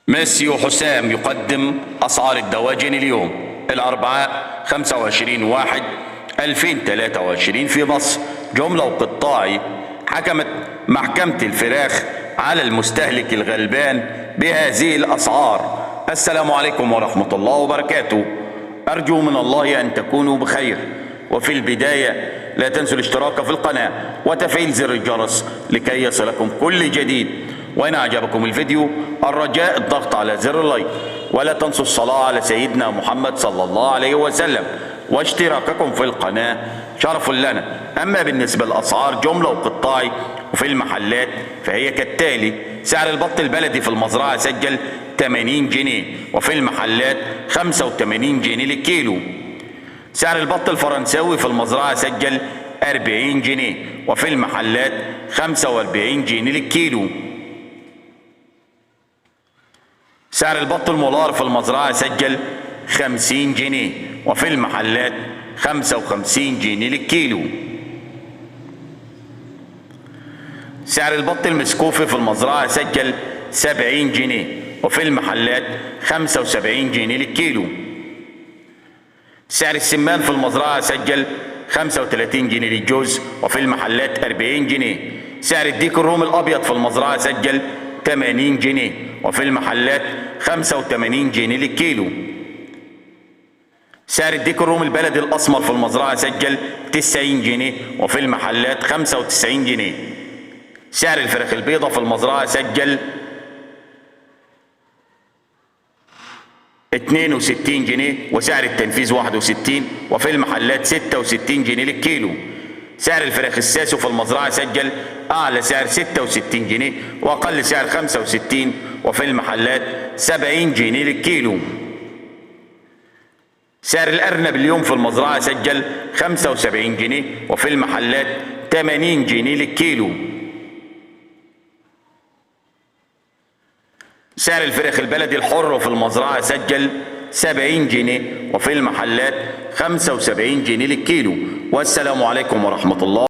ميسيو حسام يقدم أسعار الدواجن اليوم الأربعاء 25/1/2023 في مصر جملة وقطاعي. حكمت محكمة الفراخ على المستهلك الغلبان بهذه الأسعار. السلام عليكم ورحمة الله وبركاته، أرجو من الله أن تكونوا بخير. وفي البداية لا تنسوا الاشتراك في القناة وتفعيل زر الجرس لكي يصلكم كل جديد، وإن أعجبكم الفيديو الرجاء الضغط على زر ال like، ولا تنسوا الصلاة على سيدنا محمد صلى الله عليه وسلم، واشتراككم في القناة شرف لنا. أما بالنسبة للأسعار جملة وقطاعي وفي المحلات فهي كالتالي: سعر البط البلدي في المزرعة سجل 80 جنيه، وفي المحلات 85 جنيه للكيلو. سعر البط الفرنساوي في المزرعة سجل 40 جنيه، وفي المحلات 45 جنيه للكيلو. سعر البط المولار في المزرعة سجل 50 جنيه، وفي المحلات 55 جنيه للكيلو. سعر البط المسكوفي في المزرعة سجل 70 جنيه، وفي المحلات 75 جنيه للكيلو. سعر السمان في المزرعة سجل 35 جنيه للجوز، وفي المحلات 40 جنيه. سعر الديك الرومي الأبيض في المزرعة سجل 80 جنيه، وفي المحلات 85 جنيه للكيلو. سعر الديك الرومي البلدي الأسمر في المزرعة سجل 90 جنيه، وفي المحلات 95 جنيه. سعر الفراخ البيضة في المزرعة سجل 62 جنيه، وسعر التنفيذ 61، وفي المحلات 66 جنيه للكيلو. سعر الفراخ الساسو في المزرعة سجل أعلى سعر 66 جنيه، وأقل سعر 65، وفي المحلات 70 جنيه للكيلو. سعر الأرنب اليوم في المزرعة سجل 75 جنيه، وفي المحلات 80 جنيه للكيلو. سعر الفراخ البلدي الحر في المزرعة سجل 70 جنيه، وفي المحلات 75 جنيه للكيلو. والسلام عليكم ورحمة الله.